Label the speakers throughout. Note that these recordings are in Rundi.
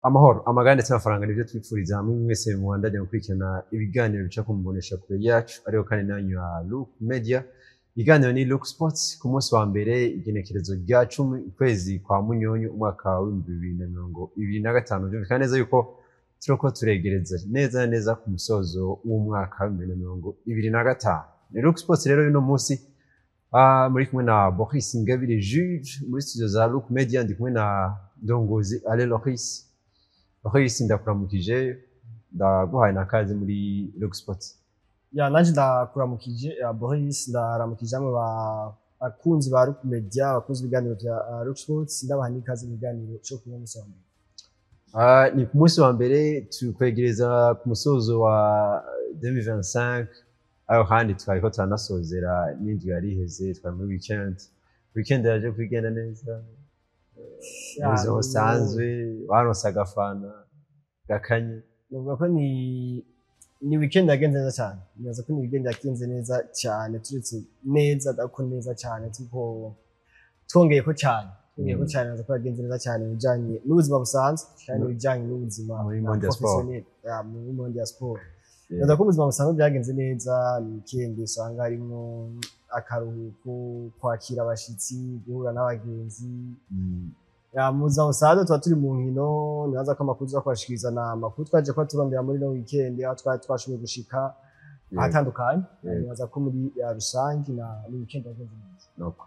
Speaker 1: Amahoro, amagara ndetse n'amafaranga nivyo twipfuriza hamwe mwese mubandanya gukurikirana ibiganiro bica ku mbonesha kure yacu, ariko kandi nanyu ya Look Media. Iganiro ni Look Sports ku munsi wa mbere, igenekerezo rya 10 ukwezi kwa Munyonyo umwaka wa 2025. Byumvikana neza yuko turiko turegereza neza na neza ku musozo w'umwaka wa 2025. Ni Look Sports rero uno munsi, muri kumwe na Boris Ingabire Juge muri studio za Look Media, ndi kumwe na Ndongozi Ale Loris. Loris, ndakuramukije, ndaguhaye na kaze muri Look Sports.
Speaker 2: Ya, nanje ndakuramukije ya Boris, ndaramukije amwe bakunzi ba Look Media, abakunzi b'ibiganiro vya Look Sports, ndabaha n'ikaze mu biganiro cyo kuno munsi wa mbere.
Speaker 1: Ni ku munsi wa mbere, tukwegereza ku musozo wa 2025, aho kandi twariko turanasozera n'indwi yari iheze, twari muri weekend. Weekend yaje kwigenda neza mu buzima busanzwe, baronse agafana gakanye?
Speaker 2: Novuga ko ni weekend yagenze neza cyane. Nibaza ko ni weekend yagenze neza cyane, turetse neza ariko neza cyane, tuko twongeyeko cyane, twongeyeko cyane. Nibaza ko yagenze neza cyane mu bijanye n'ubuzima busanzwe kandi mu bijanye n'ubuzima
Speaker 1: muri
Speaker 2: bwa
Speaker 1: monde ya sport.
Speaker 2: Professionnel, ya, muri monde ya sport. Nibaza ko ubuzima busanzwe byagenze neza. Ni weekend usanga harimwo akaruhuko, kwakira abashitsi, guhura n'abagenzi. Ya, mu buzima busanzwe tuba turi mu nkino. Nibaza ko amakuru tuza kubashikiriza ni amakuru twaje kuba turondera muri ino weekend, aho twari twashoboye gushika ahatandukanye. Nibaza ko muri ya rusange na ni weekend yagenze neza.
Speaker 1: Nuko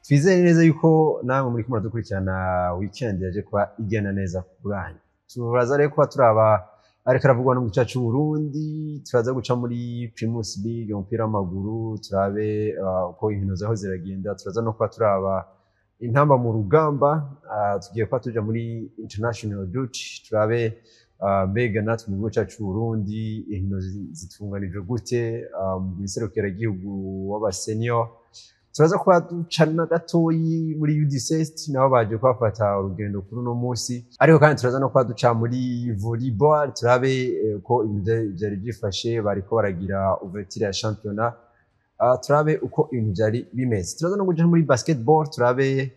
Speaker 1: twizere neza yuko namwe muri kumwe muradukurikirana, weekend yaje kuba igenda neza ku bwanyu. Turaza rero kuba turaba ariko aravugwa no mu gice c'Uburundi, turaza guca muri Primus League, umupira w'amaguru, turabe uko inkino zaho ziragenda. Turaza no kuba turaba intamba mu rugamba, tugiye kuba tuja muri international duty, turabe mbega natwe mu gihugu cyacu c'Uburundi inkino zitunganijwe gute mu gihugu w'aba senior. Turaza kuba ducana gatoyi muri U17, nabo baje kuhafata urugendo kuri uno munsi, ariko kandi turaza no kuba duca muri volleyball, turabe ko ibintu vyari vyifashe, bariko baragira ouverture ya championnat, turabe uko ibintu vyari bimeze. Turaza no kuja muri basketball, turabe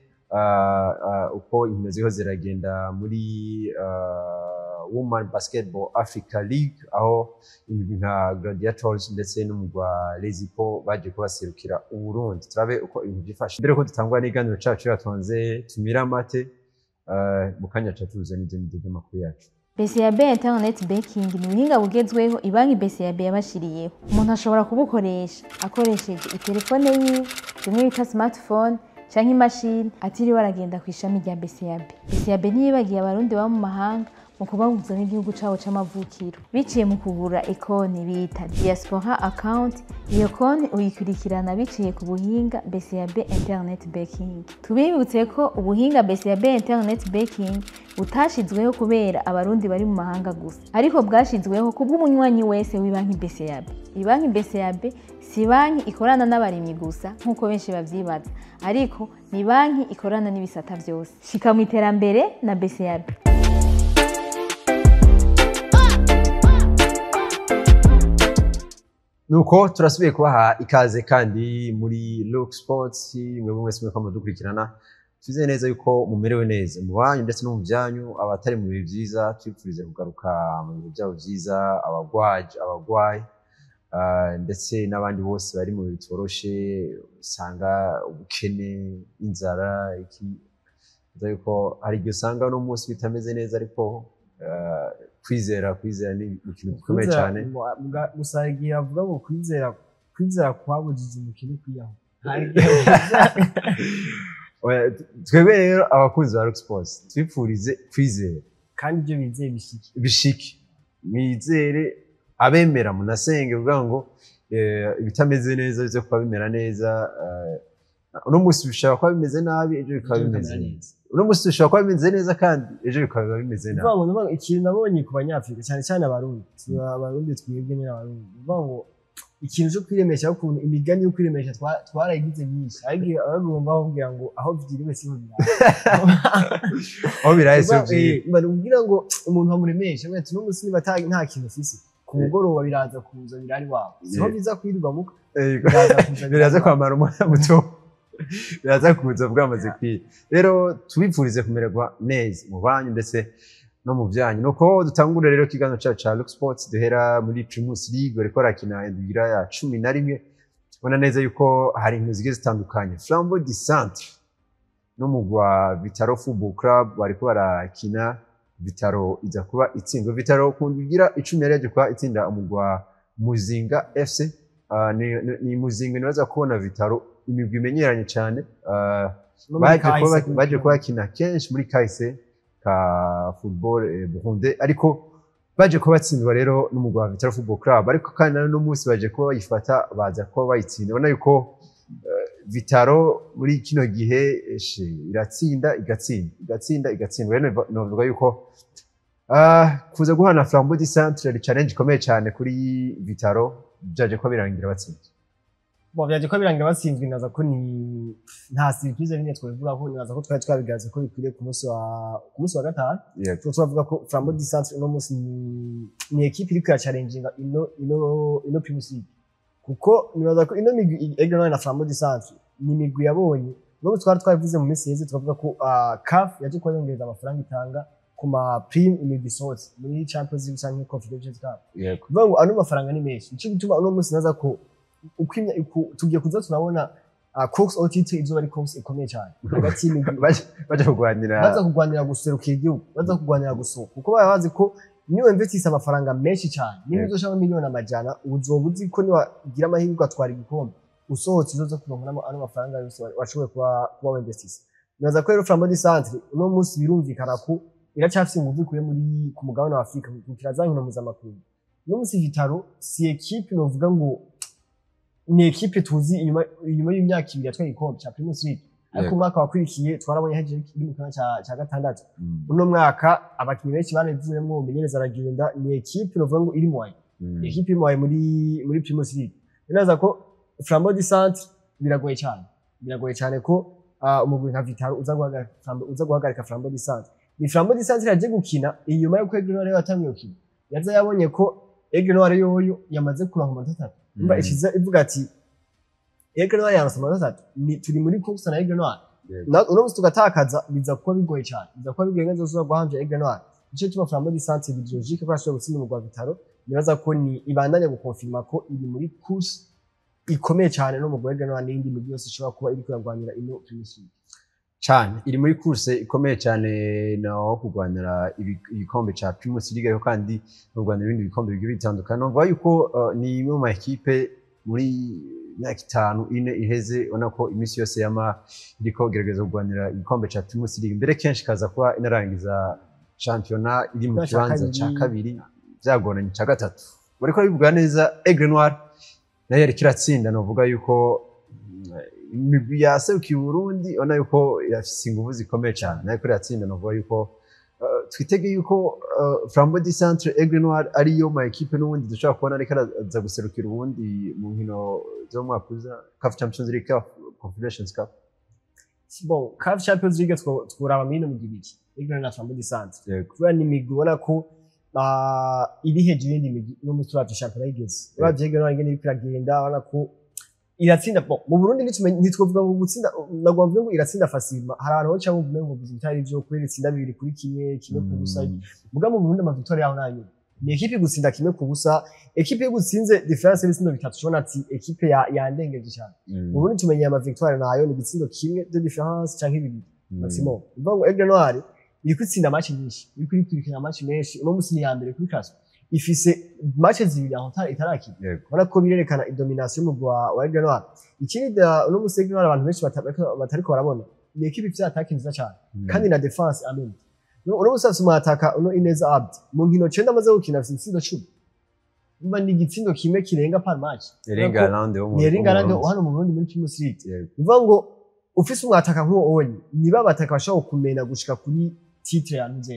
Speaker 1: uko inkino ziriho ziragenda muri Women Basketball Africa League, aho imigwi nka Gladiators ndetse n'umugwa Lezipo baje kubaserukira Uburundi, turabe uko ibintu vyifashe. Mbere ko dutangwa n'iganiro cacu, yatonze tumira amate mu kanya ca tuza n'ivyo n'ivyo by'amakuru yacu.
Speaker 3: BCAB Internet Banking ni ubuhinga bugezweho ibanki BCAB yabashiriyeho. Umuntu ashobora kubukoresha akoresheje itelefone yiwe, bimwe bita smartphone, canke imashini, atiriwe aragenda ku ishami rya BCAB. BCAB ntiyibagiye Abarundi baba mu mahanga mu kubahuza n'igihugu cabo c'amavukiro biciye mu kugura ikonti bita Diaspora Account. Iyo konti uyikurikirana biciye ku buhinga BCAB Internet Banking. Tubibutse ko ubuhinga BCAB Internet Banking butashizweho kubera Abarundi bari mu mahanga gusa, ariko bwashizweho kubw'umunywanyi wese w'ibanki BCAB. Ibanki BCAB si banki ikorana n'abarimyi gusa nk'uko benshi bavyibaza, ariko ni banki ikorana n'ibisata vyose. Shika mu iterambere na BCAB.
Speaker 1: Nuko turasubiye kubaha ikaze kandi muri Look Sports. Mwebwe mwese muriko mudukurikirana, twizeye neza yuko mumerewe neza mu banyu ndetse no mu byanyu. Abatari mu bihe vyiza, twipfurize kugaruka mu bihe byabo vyiza, abagwaje, abagwayi, ndetse n'abandi bose bari mu bihe bitoroshe, usanga ubukene, inzara, iki. Nzi yuko hari igihe usanga uno munsi bitameze neza, ariko kwizera ni ikintu gikomeye cyane.
Speaker 2: Gusa hari igihe avuga ngo kwizera kwabujije umukene kwiyahura.
Speaker 1: Oya, twebwe rero abakunzi ba Rock Sports twipfurize kwizera.
Speaker 2: Kandi ibyo bizeye bishike.
Speaker 1: Bishike, mwizere, abemera munasenge kugira ngo ibitameze neza bize kuba bimera neza. Uno munsi bishobora kuba bimeze nabi, ejo bikaba
Speaker 2: ejo
Speaker 1: bimeze
Speaker 2: bikamera
Speaker 1: neza. Uno munsi bishobora kuba bimeze neza kandi ejo bikaba bimeze nabi.
Speaker 2: Nukuvuga ngo ikintu nabonye ku Banyafurika, cyane cyane Abarundi, Abarundi twebwe nyine Abarundi, ni ukuvuga ngo ikintu cyo kwiremesha, ukuntu imigani yo kwiremesha twarayigize myinshi, ariko abagomba bakubwira ngo aho vyiriwe siho biraye.
Speaker 1: Aho biraye siho vyiriwe.
Speaker 2: Kugira ngo umuntu amuremeshe ati uno munsi niba nta kintu ufise, ku mugoroba biraza kuza birari wawe, siho biza kwirirwa muka, biraza kuza.
Speaker 1: Biraza kwamara umwanya muto, biraza kuza bwamaze kwira. Rero tubipfurize kumererwa neza mu banyu ndetse no mu vyanyu. Nuko dutangure rero ikiganiro cyacu ca Look Sports, duhera muri Primus League, bariko barakina indwi ya 11. Ubona neza yuko hari inkino zigiye zitandukanye. Flambeau du Centre n'umugwi wa Vital'O Football Club bariko barakina, Vital'O iza kuba itsindwa. Vital'O ku ndwi igira 10 yari yaje kuba itsinda umugwi wa Muzinga FC. Ni Muzinga, nibaza kubona Vital'O imigwi imenyeranye cyane. Baje kuba bakina kenshi muri kahise ka football Burundi, ariko baje kuba batsindwa rero n'umugwi wa Vital'O Football Club. Ariko kandi na no munsi baje kuba bayifata, baza kuba bayitsinda. Ubona yuko Vital'O muri kino gihe iratsinda, igatsinda, igatsinda, igatsinda. Rero novuga yuko kuza guhana Flambeau du Centre ari challenge ikomeye cyane kuri Vital'O, byaje kuba birangira batsinze.
Speaker 2: Bon, byaje ko birangira batsinzwe. Naza ko ni nta surprise nini twabivuga ko, naza ko twari twabigaze ko bikwiriye ku munsi wa gatanu. Tuba twavuga ko Flambeau du Centre uno munsi ni équipe iriko irachallenginga ino Primus League, kuko nibaza ko ino migwi Aigle Noir na Flambeau du Centre ni imigwi yabonye n'ubu. Twari twabivuze mu minsi iheze, twavuga ko CAF yaje kuba yongereza amafaranga itanga ku ma prime imigwi isohotse muri Champions League canke Confederations Cup. Kuvuga ngo ano mafaranga ni menshi, nico gituma uno munsi naza ko tugiye kuza turabona course au titre izoba ari course ikomeye cyane hagati y'imigwi.
Speaker 1: Baje kurwanira.
Speaker 2: Baza kurwanira guserukira igihugu, baza kurwanira gusohoka, kuko baba bazi ko niwe investisa amafaranga menshi cyane, niba uzoshaka miliyoni amajana, uzoba uzi ko niwagira amahirwe ugatwara igikombe, usohotse uzoza kuronka ano mafaranga yose washoboye kuba winvestisa. Nibaza ko rero Flambeau du Centre uno munsi birumvikana ko iracyafise inguvu ikuye muri ku mugabane wa Afurika gukina za nkino mpuzamakungu. Uno munsi Vital'O si équipe novuga ngo ni équipe tuzi inyuma y'imyaka 2 yatwaye igikombe ca Primus League, ariko umwaka wakurikiye twarabonye hejeje iri mu kibanza ca gatandatu. Uno mwaka abakinnyi benshi barabivuyemwo, umumenyereza aragenda. Ni équipe novuga ngo iri moyen, équipe iri moyen muri Primus League. Neza ko Flambeau du Centre biragoye cyane, biragoye cyane ko umugwi nka Vital'O uza guhagarika Flambeau du Centre. Ni Flambeau du Centre yaje gukina inyuma y'uko Aigle Noir yatangiye gukina, yaza yabonye ko Aigle Noir yoyo yamaze kuronka amanota 3. Umva, ishize ivuga ati Aigle Noir yaronse amanota 3, ni turi muri course na Aigle Noir. Uno munsi tugatakaza, biza kuba bigoye cyane, biza kuba bigoye neza uzosubira guhamvya Aigle Noir. Nico gituma Flambeau du Centre biri logique ko yashoboye gutsinda umugwi wa Vital'O. Nibaza ko ni ibandanya gukonfirma ko iri muri course ikomeye cyane no mu mugwi wa Aigle Noir n'iyindi migwi yose ishobora kuba iriko iragwanira ino Primus League.
Speaker 1: Cyane, iri muri course ikomeye cyane naho kurwanira igikombe ca Primus League, ariko kandi no kurwanira ibindi bikombe bigiye bitandukanye. Novuga yuko ni imwe mu ma équipe muri myaka 5, 4 iheze, ubona ko iminsi yose yama iriko gerageza kurwanira igikombe ca Primus League, mbere kenshi ikaza kuba inarangiza shampiyona iri mu
Speaker 2: Ca
Speaker 1: kibanza ca
Speaker 2: kabiri.
Speaker 1: kabiri, vyagoranye ca gatatu. Bariko babivuga neza. Aigle Noir nayo yariko iratsinda. Novuga yuko imigwi yaserukiye Uburundi ubona yuko irafise inguvu zikomeye cyane, nayo ko iratsinda. Novuga yuko twitege yuko Flambeau du Centre, Aigle Noir ariyo ma équipe n'ubundi dushobora kubona ariko araza guserukira ubundi mu nkino zo mu mwaka uza, CAF Champions League, CAF Confederations Cup.
Speaker 2: Bon, CAF Champions League tworaba muri ino migwi ibiri, Aigle Noir na Flambeau du Centre,
Speaker 1: Yego.
Speaker 2: kubera ni imigwi ubona ko iri hejuru y'indi migwi. No munsi uravye shampiyona yigeze, uravye Aigle Noir ingene iriko iragenda, urabona ko iratsinda. Bon, mu Burundi ntitwovuga ngo gutsinda, nagomba mvuge ngo iratsinda facilement. Hari abantu benshi bumva ngo bivuze bitari ivyo, kubera itsinda 2-1, 1-0. Muga mu Burundi ama victoire yaho nayo ni équipe gutsinda 1-0. Équipe yo gutsinze différence y'ibitsindo bitatu, ushobona ati équipe ya yandengeje cyane. Mu Burundi tumenyeye ama victoire nayo ni igitsindo kimwe de différence canke bibiri maximum. Uvuga ngo Aigle Noir iriko itsinda match nyinshi, iriko irikurikirana match menshi. Uno munsi ni ya mbere kuri classement, ifise match zibiri aho itarakina. Ubona ko birerekana idomination y'umugwi wa Aigle Noir. Ikindi uno munsi Aigle Noir abantu benshi batariko barabona, ni équipe ifise attaque nziza cyane kandi na défense amen. Uno munsi afise umwataka uno Ineza Abdi, mu nkino 9 amaze gukina afise ibitsindo 10. Umva, ni igitsindo kimwe kirenga par match.
Speaker 1: Erling Haaland wo mu
Speaker 2: Ni Erling Haaland
Speaker 1: wo mu
Speaker 2: hano mu Burundi muri Primus League.
Speaker 1: Yego.
Speaker 2: Bivuga ngo ufise umwataka nk'uwo onye, niba abataka bashobora kumena gushika kuri titre ya ntuze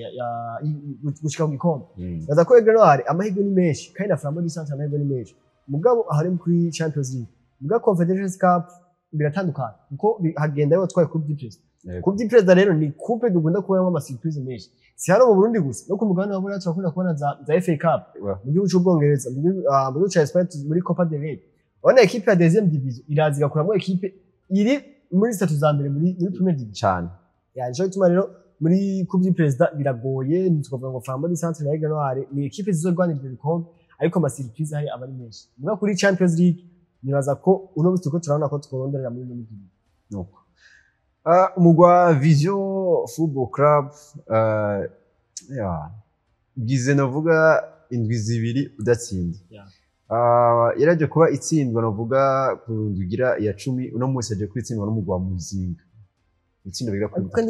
Speaker 2: gushika ku gikombe. Baza ko Aigle Noir amahirwe ni menshi, kandi na Flambeau du Centre amahirwe ni menshi. Mugabo ahari kuri Champions League, mugabo Confederations Cup biratandukanye, kuko hagenda yo watwaye Coupe du Président. Coupe du Président rero ni coupe dukunda kubonamo ama surprise menshi, si hano mu Burundi gusa, no ku mugabane wa Buraya turakunda kubona za FA Cup, mu gihugu c'Ubwongereza, mu gihugu ca Espagne muri Copa del Rey. Urabona équipe ya deuxième division iraza igakuramo équipe iri muri zitatu za mbere muri première division.
Speaker 1: Cyane.
Speaker 2: Ya, nico gituma rero Muri Coupe du Président biragoye, ntitwavuga ngo Flambeau du Centre na Aigle Noir ni équipe zizorwanira ibyo bikombe, ariko ama surprise hari aba ari menshi. Muga kuri Champions League nibaza ko uno munsi turiko turabona ko tworonderera muri ino migwi.
Speaker 1: Nuko umugwa Vision Football Club ya ugize navuga indwi 2 udatsinda. Yaraje kuba itsindwa navuga ku ndugira ya 10, uno munsi aje kwitsindwa n'umugwa wa Muzinga. Itsinda biga kuri
Speaker 2: Ariko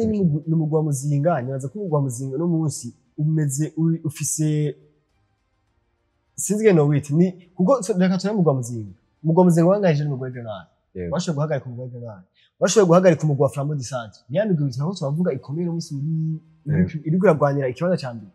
Speaker 2: ni umugwi wa Muzinga, nibaza ko umugwi wa Muzinga uno munsi umeze ufise sinzi no wit ni kuko reka turabe umugwi wa Muzinga. Umugwi wa Muzinga wanganyije n'umugwi wa Aigle Noir. Washoboye guhagarika umugwi wa Aigle Noir. Washoboye guhagarika umugwi wa Flambeau du Centre. Ni ya migwi bitatu turavuga ikomeye uno munsi iri kuragwanira ikibanza ca mbere.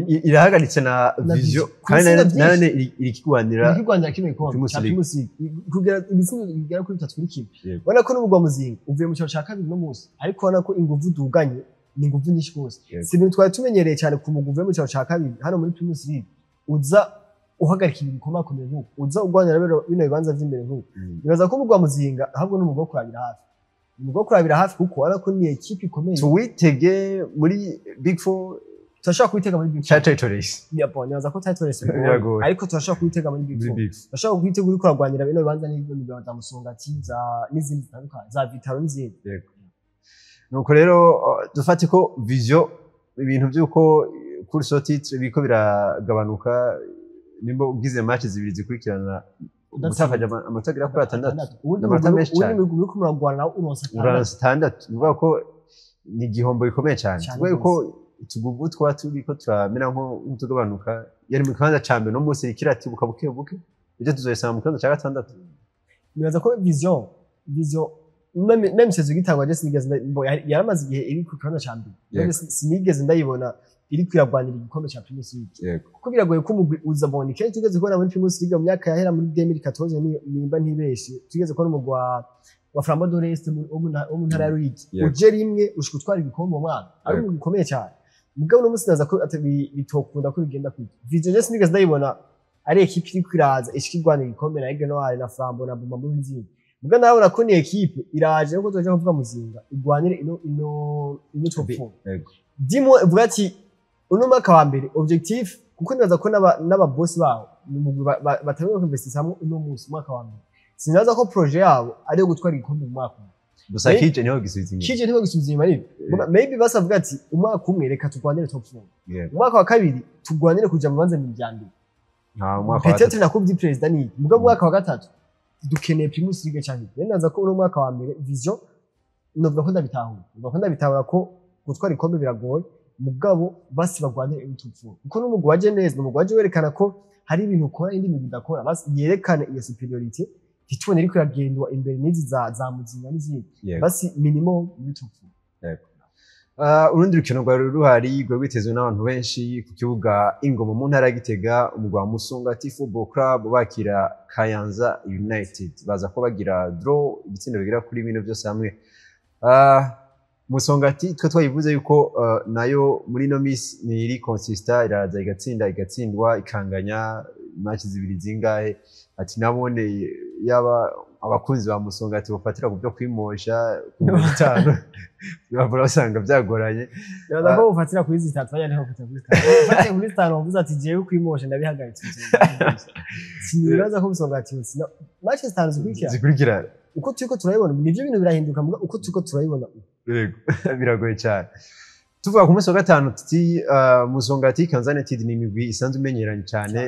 Speaker 1: Irahagaritse na
Speaker 2: Na
Speaker 1: Vision
Speaker 2: Vision.
Speaker 1: kandi
Speaker 2: Ku bitsinda
Speaker 1: nayo iri kigwanira
Speaker 2: iri kwigwanira kino gikombe
Speaker 1: Primus
Speaker 2: ca
Speaker 1: League.
Speaker 2: Primus League. Kugera ibitsindo bigera kuri 3 kuri 1. Ubona ko n'umugwi wa Muzinga uvuye mu cyaro ca kabiri no munsi, ariko ubona ko inguvu duganye ni inguvu nyinshi gose. Si ibintu twari tumenyereye cyane ku mugwi uvuye mu cyaro ca kabiri hano muri Primus League uza uhagarika ibintu bikomakomeye nk'uko uza urwanira bino bibanza vy'imbere nk'uko. Nibaza ko umugwi wa Muzinga ahubwo ni umugwi wo kurabira hafi. Ni umugwi wo kurabira hafi kuko ubona ko ni ekipe ikomeye.
Speaker 1: Tuwitege muri Big Four.
Speaker 2: Turashobora kuwitega muri Big
Speaker 1: Cha
Speaker 2: Four.
Speaker 1: title race.
Speaker 2: Ya bon, nibaza ko title race bigoye.
Speaker 1: Biragoye.
Speaker 2: Ariko turashobora kuwitega muri Big
Speaker 1: Muri
Speaker 2: Four.
Speaker 1: Big Four.
Speaker 2: Turashobora kuwitega uriko uragwanira bino bibanza n'ibyo migabo za Musongati, za n'izindi zitandukanye, za Vitaro n'izindi.
Speaker 1: Yego. Nuko rero dufate ko Vision ibintu by'uko course au titre biriko biragabanuka, nimba ugize match 2 zikurikirana utakaje amanota agera kuri 6,
Speaker 2: Ubundi
Speaker 1: amanota menshi
Speaker 2: ubundi
Speaker 1: cyane.
Speaker 2: mugwi uriko muragwana nawo uronsa 6.
Speaker 1: Uranse 6, ni ukuvuga ko ni igihombo gikomeye cyane.
Speaker 2: Cyane
Speaker 1: Tuvuge ko utuguvu twa turiko turamera nk'utugabanuka, yari mu kibanza ca mbere no munsi iriko iratibuka buke buke, ejo tuzoyisanga mu kibanza ca 6.
Speaker 2: Nibaza ko Vision même saison igitangwa je sinigeze yaramaze igihe iri ku kibanza ca mbere.
Speaker 1: Yego.
Speaker 2: Sinigeze ndayibona iri kwiragwanira igikombe ca Primus League. Kuko biragoye ko umugwi uza bon kenshi tugeze kubona muri Primus League mu myaka yahera muri 2014 nimba ntibeshe, tugeze kubona umugwi wa Flambeau de l'Est wo mu ntara ya Ruyigi. Uje rimwe ushika utwara igikombe mu mwaka ari umugwi ukomeye cyane. Mugabo uno munsi naza ko bitokunda ko bigenda kwiga. Vision je sinigeze ndayibona ari ekipe iri kwiraza ishika igwanira igikombe na Aigle Noir na Flambeau na Bumamuru n'izindi. Mugabo ndabona ko ni ekipe iraje kuko tuja kuvuga Muzinga igwanire ino top 4. Dimo uvuga ati uno mwaka wa mbere objectif, kuko nibaza ko n'aba boss babo ni umugwi batanguye kwinvestisa hamwe uno munsi umwaka wa mbere. Sinaza ko projet yabo ari yo gutwara igikombe mu mwaka umwe.
Speaker 1: Gusa kije niho gisubiza inyuma.
Speaker 2: Kije niho gisubiza inyuma nibyo. Maybe basavuga ati umwaka umwe reka turwanire top 4. Umwaka wa kabiri turwanire kuja mu bibanza bibiri vya mbere.
Speaker 1: Nta mwaka wa
Speaker 2: Peut-être
Speaker 1: gatatu.
Speaker 2: na Coupe du Président ni. Mugabo umwaka wa gatatu dukeneye Primus League cyane. Rero naza ko uno mwaka wa mbere Vision novuga ko ndabitahura. Novuga ko ndabitahura ko gutwara ikombe biragoye, mugabo basi bagwanire top 4. Kuko n'umugwi waje neza, n'umugwi waje werekana ko hari ibintu ukora indi migwi idakora, basi yerekane iyo superiorité, ntitubone iriko iragendwa imbere n'izi za Muzinga n'izindi. Basi minimum muri top 4.
Speaker 1: Urundi rukino rwari ruhari rwari rwitezwe n'abantu benshi ku kibuga Ingoma mu ntara ya Gitega, umugwi wa Musongati Football Club bakira Kayanza United, baza ko bagira draw ibitsindo bigera kuri bine byose hamwe. Musongati twe twayivuze yuko nayo muri ino minsi ni iri consista, iraza igatsinda igatsindwa ikanganya match 2 zingahe, ati nabone yaba abakunzi ba Musongati bafatira ku byo kwimosha ku 5 bavura basanga byagoranye.
Speaker 2: Nibaza ko ufatira kuri zitatu, bajya niho ufatira kuri zitatu. Ufatiye kuri zitanu wavuze ati jewe kwimosha ndabihagaritse. Sinibaza ko Musongati yotsinda match 5 zikurikirana.
Speaker 1: Zikurikirana.
Speaker 2: Uko turiko turabibona nivyo bintu birahinduka, muga uko turiko turabibona.
Speaker 1: Yego, biragoye cyane. Tuvuga ku munsi wa gatanu tuti Musongati Kayanza United ni imigwi isanzwe imenyeranye cyane.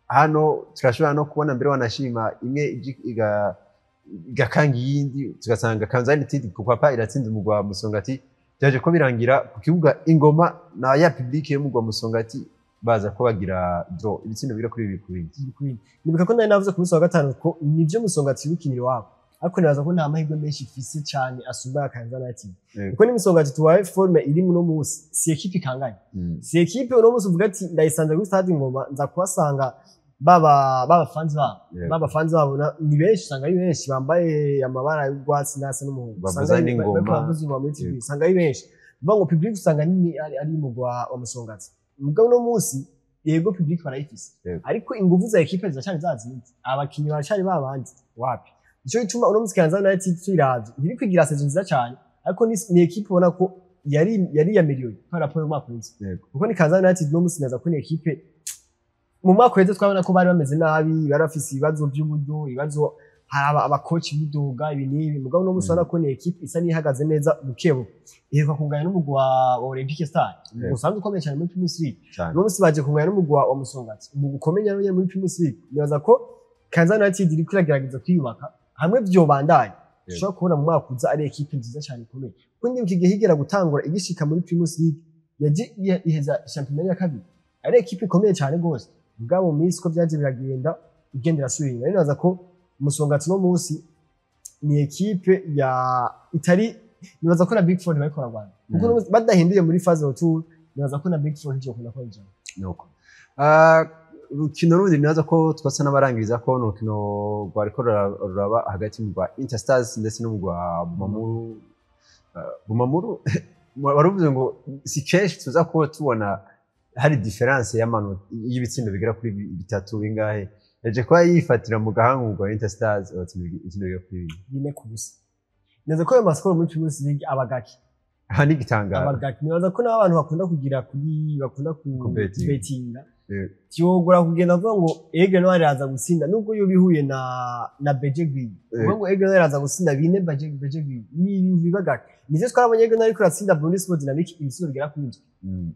Speaker 1: Hano turashobora no kubona mbere wanashima imwe igakanga iyindi, tugasanga Kayanza United ku papa iratsinze umugwi wa Musongati, byaje ko birangira ku kibuga Ingoma na ya public y'umugwi wa Musongati baza ko bagira draw ibitsindo bigera kuri 2 ku bindi.
Speaker 2: Nibuka ko nari navuze ku munsi wa gatanu ko nivyo Musongati wikinira iwabo, ariko nibaza ko nta mahirwe menshi ifise cyane asumba ya Kayanza United. Kuko ni Musongati tuwaye forme iri muno munsi, si ekipe ikanganye. Si ekipe uno munsi uvuga ati ndayisanze kuri stade Ingoma nza kuhasanga baba fans babo. Baba fans babo ni benshi, usanga ari benshi bambaye amabara y'urwatsi n'asa n'umuhondo.
Speaker 1: Bavuza n'ingoma.
Speaker 2: Bavuza ingoma muri TV, usanga ari benshi. Bivuga ngo public usanga nini ari umugwa wa Musongati. Mugabo uno munsi yego public barayifise. Ariko inguvu za ekipe ziracari zazindi. Abakinyi baracari babandi. Wapi? Nico gituma uno munsi Kayanza United tuyiravye ntiri kwigira saison nziza cyane, Ariko ni équipe ubona ko yari yameliwe par rapport y'umwaka uheze, kuko ni Kayanza United no musi naza ko ni équipe mu mwaka uheze twabona ko bari bameze nabi, bari bafise ibibazo by'uburyo, ibibazo, hari abakoci bidoga ibi n'ibi. Mugabo no musi ubona ko ni équipe isa n'ihagaze neza bukebuke. Iheruka kunganya n'umugwi wa Olympique Star, usanzwe ukomeye cyane muri Primus League. No musi baje kunganya n'umugwi wa Musongati, umugwi ukomeye nyine muri Primus League. Nibaza ko Kayanza United iriko iragerageza kwiyubaka. Hamwe vyobandanya, ushobora kubona mu mwaka uza ari équipe nziza cyane ikomeye, kuko ndibuka igihe igera gutangura igishika muri Primus League, yaje iheza shampiyona ya kabiri ari équipe ikomeye cyane gose. Mugabo mu minsi ko byaje biragenda, igenda irasubira inyuma. Nibaza ko Musongati no munsi ni équipe ya itari, nibaza ko na Big Four bariko baragwana, kuko badahinduye muri phase retour, nibaza ko na Big Four ntizokunda ko ijana.
Speaker 1: Nuko urukino rundi nibaza ko twasa n'abarangiriza ko ni urukino rwariko ruraba hagati mu rwa Interstars ndetse n'umugwa Bumamuru. Bumamuru waruvuze ngo si kenshi tuza kuba tubona hari différence y'amanota y'ibitsindo bigera kuri bitatu bingahe. Yaje kuba yifatira mu gahanga umugwa Interstars, abatsinda ibitsindo bigera kuri bibiri.
Speaker 2: 4-0. Nibaza ko ayo ma scores muri Primus League aba gake.
Speaker 1: Aha ni igitangaro.
Speaker 2: Aba gake. Nibaza ko n'abantu bakunda kugira kuri bakunda ku
Speaker 1: Kubetinga.
Speaker 2: betinga, vyogora kugenda avuga ngo Aigle Noir iraza gutsinda nubwo yoba ihuye na BG Green. Uvuga ngo Aigle Noir iraza gutsinda 4 BG Green, ni ibintu biba gake. Nivyo, twarabonye Aigle Noir iriko iratsinda Burundi Sport Dynamic ibitsindo bigera kuri 7,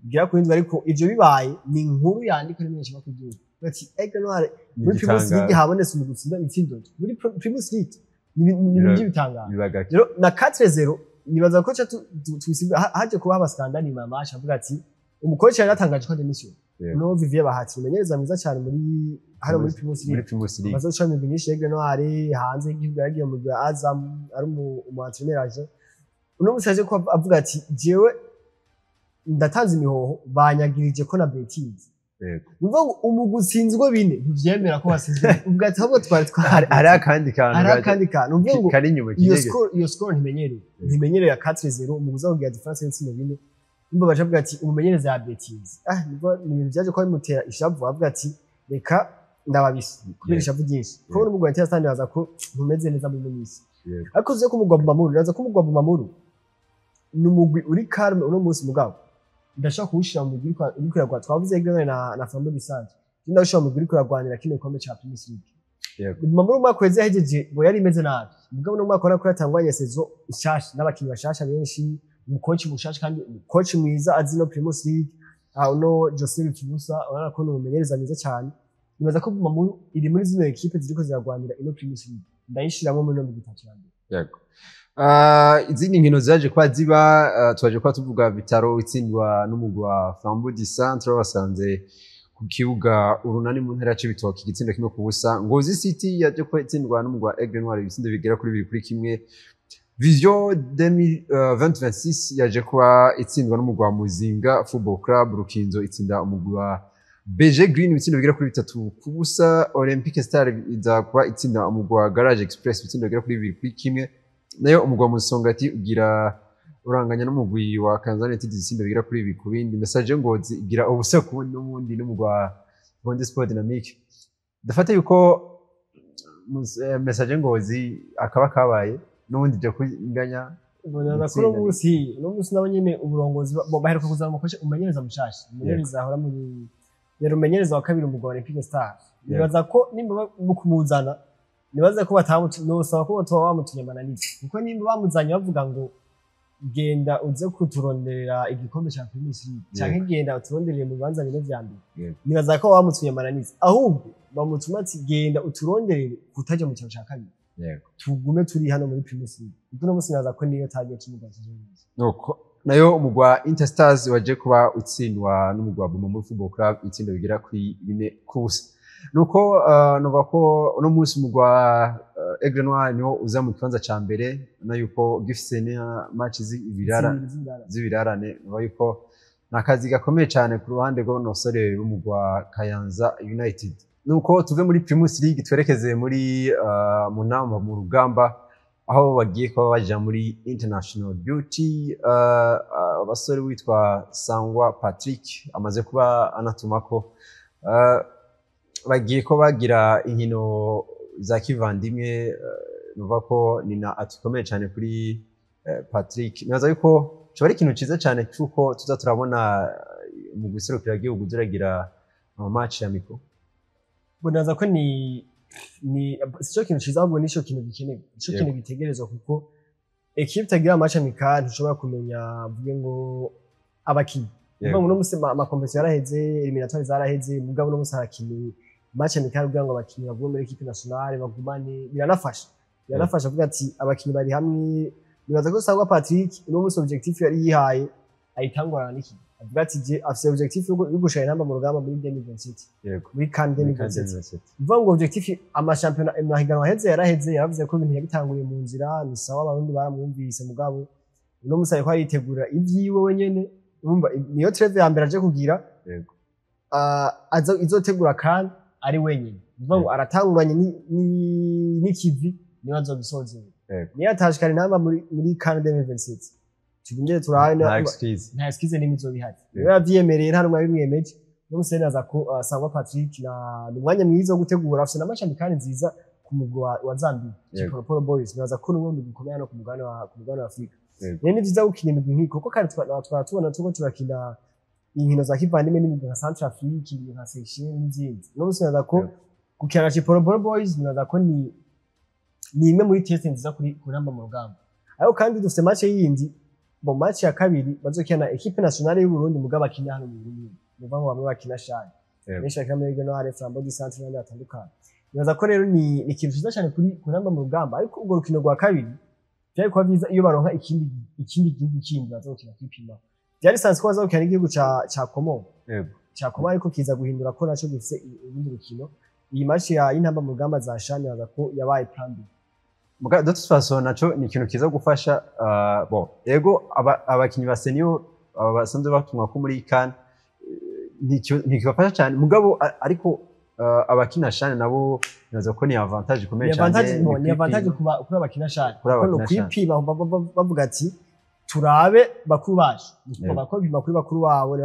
Speaker 2: bigera kuri 7. Ariko ivyo bibaye ni inkuru yandikwa n'imenyesha makuru y'igihugu, bati Aigle Noir
Speaker 1: Ni
Speaker 2: muri Primus
Speaker 1: igitangaro.
Speaker 2: League habonetse mu gutsinda ibitsindo muri Primus League, ni ibintu by'ibitangazo.
Speaker 1: Biba gake.
Speaker 2: Rero na 4-0 nibaza ko twisiga haje kuba haba scandale nyuma ya match, avuga ati umukoci yari yatangaje ko démission. No Vivier Bahati, umumenyereza mwiza cyane muri hano muri Primus
Speaker 1: Muri
Speaker 2: League,
Speaker 1: Primus League.
Speaker 2: amaze guca imigwi myinshi Aigle Noir hanze y'igihugu, yagiye mu mugwi wa Azam ari umu entraîneur aje. Uno musi yaje ko avuga ati jewe ndatanze imihoho, banyagirije ko na betinze. Ni ukuvuga ngo umugwi utsinzwe 4 ntivyemera ko watsinzwe, uvuga ati ahubwo twari twari
Speaker 1: Hari akandi kantu
Speaker 2: hari akandi kantu. Ni ukuvuga ngo
Speaker 1: kari inyuma
Speaker 2: iyo
Speaker 1: kinyegeje.
Speaker 2: score, iyo score ntimenyereye, ntimenyereye ya 4-0, umugwi uza kugira différence y'ibitsindo 4. Nimba baje bavuga ati umumenyereza ya betinze, nibwo ni ibintu byaje kuba bimutera ishavu, avuga ati reka ndababisa kubera ishavu ryinshi, kuko n'umugwi wa Inter baza ko ntumeze neza muri ino minsi. Ariko uzi ko umugwi wa Bumamuru, uraza ko umugwi wa Bumamuru ni umugwi uri calme uno munsi. Mugabo ndashaka kuwushira mu mugwi uriko uragwana. Twavuze Aigle na Flambeau du Centre, ndawushira mu mugwi uriko uragwanira kino gikombe ca Primus League. Bumamuru umwaka weze yahejeje ngo yari imeze nabi, mugabo no mwaka ubona ko yatangwanye saison nshasha n'abakinnyi bashasha benshi, umukoci mushasha kandi umukoci mwiza azi no Primus League, uno Joseph Kibusa, urabona ko ni umumenyereza mwiza cyane. Nibaza ko Bumamuru iri muri zino équipe ziriko ziragwanira ino Primus League, ndayishiramo muri no migwi itatu ya mbere.
Speaker 1: Yego. Izindi nkino zaje kuba ziba, twaje kuba tuvuga Vitaro itsindwa n'umugwi wa Flambeau du Centre basanze ku kibuga Urunani mu ntara ya Cibitoke igitsindo 1-0. Ngozi City yaje kuba itsindwa n'umugwi wa Aigle Noir ibitsindo bigera kuri 2-1. Vision 2026 yaje kuba itsindwa n'umugwi wa Muzinga Football Club. Rukinzo itsinda umugwi wa BG Green ibitsindo bigera kuri 3-0. Olympique Star iza kuba itsinda umugwi wa Garage Express ibitsindo bigera kuri 2-1. Nayo umugwi wa Musongati ugira uranganya n'umugwi wa Kayanza United ibitsindo bigera kuri 2-2. Message Ngozi igira ubusa ku n'ubundi n'umugwi wa Burundi Sport Dynamique. Ndafata yuko Message Ngozi akaba kabaye n'ubundi byo kunganya.
Speaker 2: Nibaza ko uno munsi nabo nyene uburongozi baheruka kuzana umukoci, umumenyereza mushasha, umumenyereza ahora muri, yari umumenyereza wa kabiri umugwi wa Olympique Star. Nibaza ko nimba mu kumuzana, nibaza ko nosaba ko batoba bamutumye amananiza, kuko nimba bamuzanye bavuga ngo genda uze kuturonderera igikombe ca Primus League canke genda uturonderere mu bibanza bine vya mbere, nibaza ko bamutumye amananiza. Ahubwo bamutuma ati genda uturonderere kutaja mu cyaro ca kabiri, tugume turi hano muri Primus League, kuko uno munsi nibaza ko niyo target y'umugwi wa Kizoza.
Speaker 1: Nuko nayo umugwi wa Interstars waje kuba utsindwa n'umugwi wa Bumamuru Football Club ibitsindo bigera kuri 4-0. Nuko nuva ko uno munsi umugwi wa Aigle Noir niwo uza mu kibanza ca mbere, na yuko gifise na match z'ibirarane, nuva yuko ni akazi gakomeye cyane ku ruhande rw'abasore b'umugwi wa Kayanza United. Nuko tuve muri Primus League twerekeze muri mu nama mu rugamba, aho bagiye kuba baja muri International Duty. Abasore witwa Sangwa Patrick amaze kuba anatumako, bagiye ko bagira inkino za kivandimwe. Nuva ko ni na atukomeye cyane kuri Patrick, nibaza yuko coba ari ikintu ciza cane cuko tuza turabona mu guserukira igihugu ziragira ama match amicaux.
Speaker 2: Bonaza ko ni sico kintu ciza, ahubwo nico kintu gikenewe, nico kintu gitegerezwa, kuko équipe itagira match amical ntushobora kumenya, mvuge ngo abakinyi. Mvuga ngo uno musi ama compétition yaraheze, éliminatoires zaraheze, mugabo uno musi harakenewe match amical kugira ngo abakinyi bagume muri équipe nationale, bagumane. Biranafasha kuvuga ati abakinyi bari hamwe. Nibaza ko Sangwa Patrick uno musi objectif yari yihaye ayitangurana n'iki, avuga ati je afise objectif yo gushaka Intamba mu Rugamba muri 2027, muri CAN 2027. Mvuga ngo objectif, amashampiyona, amahiganwa aheze yaraheze, yaravuze ko ibintu yabitanguye mu nzira, ni sawa, Abarundi baramwumvise, mugabo uno musi ariko aritegura ivyiwe wenyene. Urumva niyo trêve ya mbere aje kugira, izotegura kandi ari wenyene. Mvuga ngo aratanguranye n'ikivi, niwe azogisozera. Niyo atashikana Intamba muri CAN 2027, tugindere turabe.
Speaker 1: Nta excuse.
Speaker 2: Nta excuse n'imwe izoba ihari. Niwe yavyiyemereye, nta n'umwe yabimwemeje. Uno musi naza ko Sangwa Patrick na ni umwanya mwiza wo gutegura, afise na match amical nziza ku mugwi wa Zambia, Chipolopolo Boys. Nibaza ko n'ubundi gikomeye hano ku mugabane wa Afrika. Rero ni vyiza gukina imigwi nk'iyi, kuko kandi twara tubona turiko turakina inkino za kivandimwe n'imigwi nka Centrafrique, imigwi nka Seychelles n'izindi. Uno musi nibaza ko gukina na Chipolopolo Boys, nibaza ko ni imwe muri test nziza kuri ku Ntamba mu Rugamba. Ariko kandi dufite match yindi, mu match ya kabiri bazokina na équipe nationale y'u Burundi, mugabo bakina hano mu Burundi. Ni ukuvuga ngo bamwe bakina CHAN, benshi bakina muri Regional, Flambeau du Centre n'abandi batandukanye. Nibaza ko rero ni ikintu cyiza cyane kuri ku Ntamba mu Rugamba, ariko urwo rukino rwa kabiri byari kuba byiza iyo baronka ikindi gihugu kindi baza gukina kwipima. Byari sanzwe ko baza gukina n'igihugu ca Comores, ca Comores, ariko kiza guhindura ko naco gifise urundi rukino. Iyi match ya y'Intamba mu Rugamba za CHAN, nibaza ko yabaye plan B.
Speaker 1: Muga de toute façon naco ni ikintu kiza gufasha. Bon, ego, abakinyi ba senior, aba basanzwe batumwa ko muri CAN, ntikibafasha cyane, mugabo ariko abakina CHAN nabo nibaza ko ni avantage ikomeye
Speaker 2: Ni
Speaker 1: cyane.
Speaker 2: avantage, no, ni avantage
Speaker 1: kwipima.
Speaker 2: kuri abakina CHAN,
Speaker 1: Kuri
Speaker 2: kuko ni
Speaker 1: abakina CHAN.
Speaker 2: ukwipima, bavuga ati turabe bakuru bacu. Bako bipima kuri bakuru babo.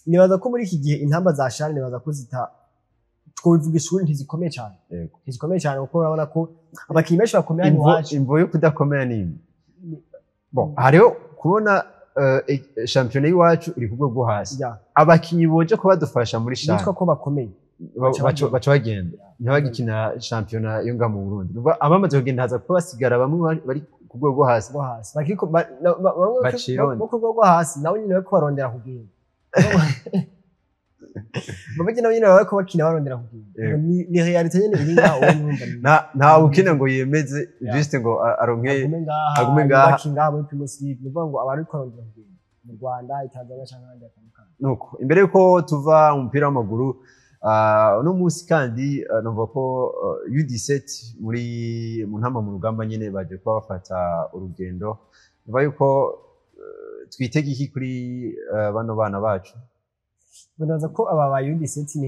Speaker 2: Nibaza ko muri iki gihe intamba za CHAN, nibaza ko zita, twobivuga ishuri, ntizikomeye cyane. Ntizikomeye cyane, kuko urabona ko abakinyi benshi bakomeye hano iwacu.
Speaker 1: Imvo yo kudakomera ni imwe. Bon, hariho kubona shampiyona y'iwacu iri ku rwego rwo hasi. Abakinyi boje kuba badufasha muri CHAN
Speaker 2: Bitwa ko bakomeye baca bagenda.
Speaker 1: Baca bagenda, ntibagikina shampiyona yo ngaha mu Burundi. Numva abamaze kugenda haza kuba basigara bamwe bari ku rwego rwo hasi.
Speaker 2: Rwo hasi. Bakiko bamwe
Speaker 1: Bacironde.
Speaker 2: bo ku rwego rwo hasi nabo nyine bariko barondera kugenda, babajye nabo nyine bariko bakina barondera kugenda. Ni réalité nyine iri ngaho, uwo mwumva
Speaker 1: Nta ukina ngo yemeze, juste ngo aronke
Speaker 2: agume ngaha,
Speaker 1: agume ngaha.
Speaker 2: Yubake ngaha muri Primus League. Ni ukuvuga ngo abantu bariko barondera kugenda mu Rwanda, i Tanzania canke ahandi hatandukanye.
Speaker 1: Nuko imbere yuko tuva mu mupira w'amaguru, uno munsi kandi numva ko U17 muri mu Ntamba mu Rugamba nyine baje kuba bafata urugendo. Numva yuko twitega iki kuri bano bana bacu?
Speaker 2: Nibaza ko aba ba U17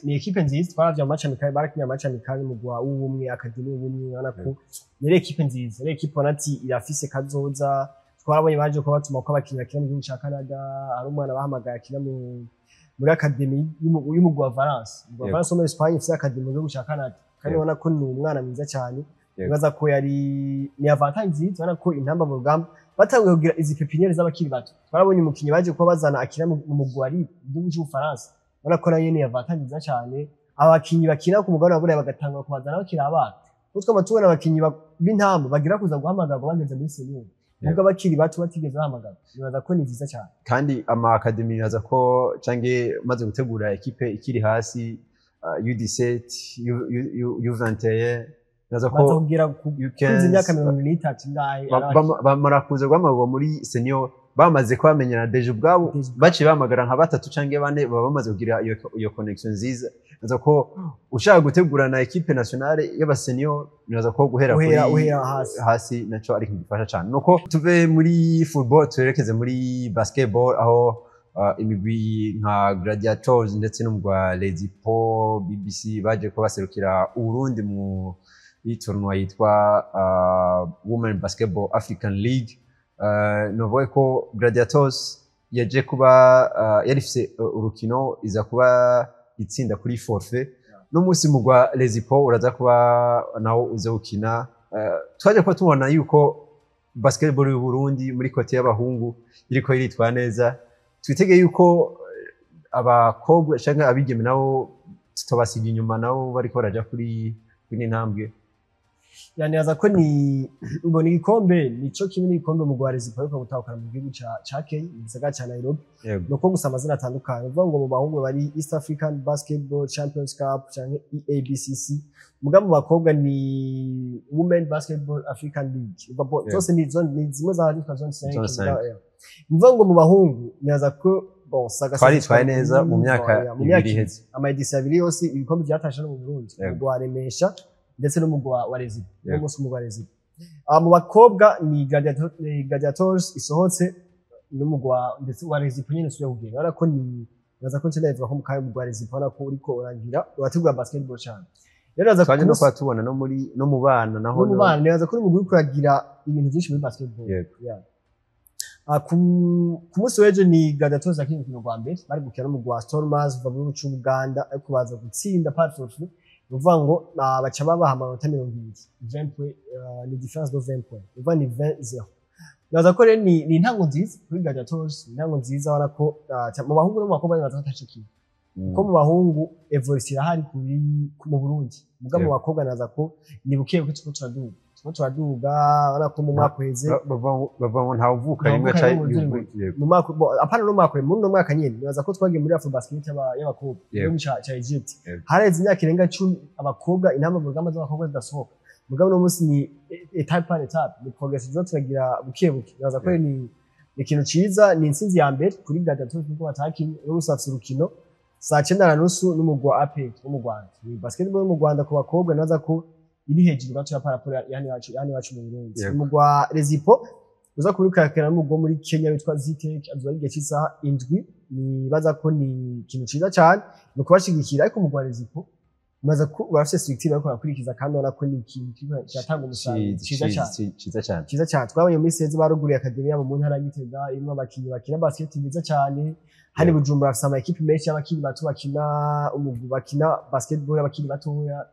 Speaker 2: ni équipe nziza. Twaravye ama match amical, barakinye ama match amical mu gwa w'ubumwe, académie y'ubumwe. Urabona ko yari équipe nziza, yari équipe ubona ati irafise kazoza. Twarabonye baje kuba batuma ko abakinyi bakina mu gihugu ca Canada. Hari umwana bahamagaye akina muri académie y'umugwi wa Valence, umugwi wa Valence wo muri Espagne ifise académie mu gihugu ca Canada, kandi ubona ko ni umwana mwiza cyane. Nibaza ko yari ni avantage nziza. Ubona ko Intamba mu Rugamba batanguye kugira izi pépinière z'abakiri bato. Twarabonye umukinyi baje kuba bazana akina mu mugwi wa Lille mu gihugu c'Ubufaransa. Ubona ko nayo ni avantage nziza cyane. Abakinyi bakina ku mugabane wa Burayi bagatangura kubazana bakiri abana, kuko twama tubona abakinyi b'Intamba bagira kuza guhamagarwa bageze muri senior, nubwo abakiri bato batigeze bahamagarwa. Nibaza ko ni vyiza cyane.
Speaker 1: Kandi ama académie, nibaza ko canke umaze gutegura équipe ikiri hasi, U17, U21, nibaza ko
Speaker 2: baza kugira
Speaker 1: U15,
Speaker 2: kuza imyaka 23 ingahe.
Speaker 1: Bamara kuza guhamagarwa muri senior bamaze kubamenyana déjà ubwabo.
Speaker 2: Déjà.
Speaker 1: Baciye bahamagara nka batatu canke bane, baba bamaze kugira iyo connexion nziza. Nibaza ko ushaka gutegura na équipe nationale y'aba senior, nibaza ko guhera kuri
Speaker 2: uhera hasi.
Speaker 1: Hasi naco ari ikintu gifasha cane. Nuko tuve muri football twerekeze muri basketball, aho imigwi nka Gladiators ndetse n'umugwi wa Ledipo BBC baje kuba baserukira Uburundi mu tournoi yitwa Women Basketball African League. Novuga ko Gladiators yaje kuba yari ifise urukino, iza kuba itsinda kuri forfait. N'umunsi mugwa Lezipo uraza kuba nawo uza gukina. Twaje kuba tubona yuko Basketball y'u Burundi muri côté y'abahungu iriko iritwara neza. Twitege yuko abakobwa canke abigeme nabo tutobasiga inyuma, nabo bariko baraja kuri intambwe.
Speaker 2: Yanibaza ko ni mbona igikombe nico kimwe n'igikombe mu Rwarezi ariko gutahukana mu gihugu ca Kenya, mu gisagara ca Nairobi. Nuko gusa amazina atandukanye, uvuga ngo mu bahungu bari East African Basketball Champions Cup canke EABCC, muga mu bakobwa ni Women Basketball African League. Uvuga zose ni zone, ni zimwe za zitwa zone 5.
Speaker 1: Zone 5.
Speaker 2: Mvuga ngo mu bahungu nibaza ko bon saga
Speaker 1: Twaritwaye neza mu myaka
Speaker 2: mu myaka
Speaker 1: 2 iheze.
Speaker 2: Ama éditions 2 yose ibikombe byatashe no mu Burundi, umugwi wa Remesha ndetse n'umugwi wa Rezipo. N'umunsi umugwi wa Rezipo. Mu bakobwa ni Gladiators isohotse n'umugwi wa ndetse wa Rezipo nyene usubiye kugenda. Urabona ko ni nibaza ko nshobora kuvuga ko mu kanya umugwi wa Rezipo urabona ko uriko uragira urategura basketball cyane. Rero nibaza
Speaker 1: Twaje
Speaker 2: ku
Speaker 1: no
Speaker 2: munsi-
Speaker 1: kuba tubona no muri no mu bana naho.
Speaker 2: No mu bana nibaza ko umugwi uriko uragira ibintu byinshi muri basketball. Yeah. Ku munsi w'ejo ni Gladiators yakinye urukino rwa mbere, bari gukina n'umugwi wa Stormers uva mu gihugu c'Ubuganda, ariko baza gutsinda par forfait. Ni ukuvuga ngo baca babaha amanota 20, 20 points, ni différence de 20 points, ni ukuvuga ni 20-0. Nibaza ko rero ni intango nziza kuri Gladiators, ni intango nziza. Ubona ko mu bahungu no mu bakobwa nibaza ko atacikiye, kuko mu bahungu évolution irahari mu Burundi, muga mu bakobwa naza ko ni buke buke turiko turaduga. Urabona ko mu mwaka uheze
Speaker 1: Bavuga ngo ntawuvuka rimwe
Speaker 2: Ntawuvuka
Speaker 1: aca
Speaker 2: rimwe ngo mu mwaka bo, apana no mwaka, muri no mwaka nyene nibaza ko twagiye muri Afro Basket y'abakobwa igihugu ca Egypt. Hareze imyaka irenga 10 abakobwa intamba mu rugamba z'abakobwa zidasohoka, mugabo uno munsi ni étape par étape, ni progrès tuza turagira buke buke. Nibaza ko ni ikintu ciza, ni intsinzi ya mbere kuri Gladiators kuko batakinye. Uno munsi bafise urukino saa 9:30 n'umugwi wa APR wo mu Rwanda. Ni basketball yo mu Rwanda ku bakobwa nibaza ko iri hejuru gato ya par rapport ya hano iwacu mu Burundi. Umugwi wa Rezipo uza kubikakira n'umugwi wo muri Kenya witwa Zitek, azoba ari igihe cy'isaha 7. Nibaza ko ni ikintu ciza cyane, ni ukubashigikira. Ariko umugwi wa Rezipo nibaza ko barafise structure bariko barakurikiza, kandi ubona ko ni ikintu kiriko kiratanga umusaruro ciza cyane.
Speaker 1: Ciza cyane.
Speaker 2: Cyiza cyane. Twabonye muri sezi baruguriye académie yabo mu ntara ya Gitega irimwo abakinyi bakina basket nziza cyane. Hari Bujumbura bafise ama équipes menshi y'abakiri bato bakina umugwi, bakina basketball y'abakiri batoya.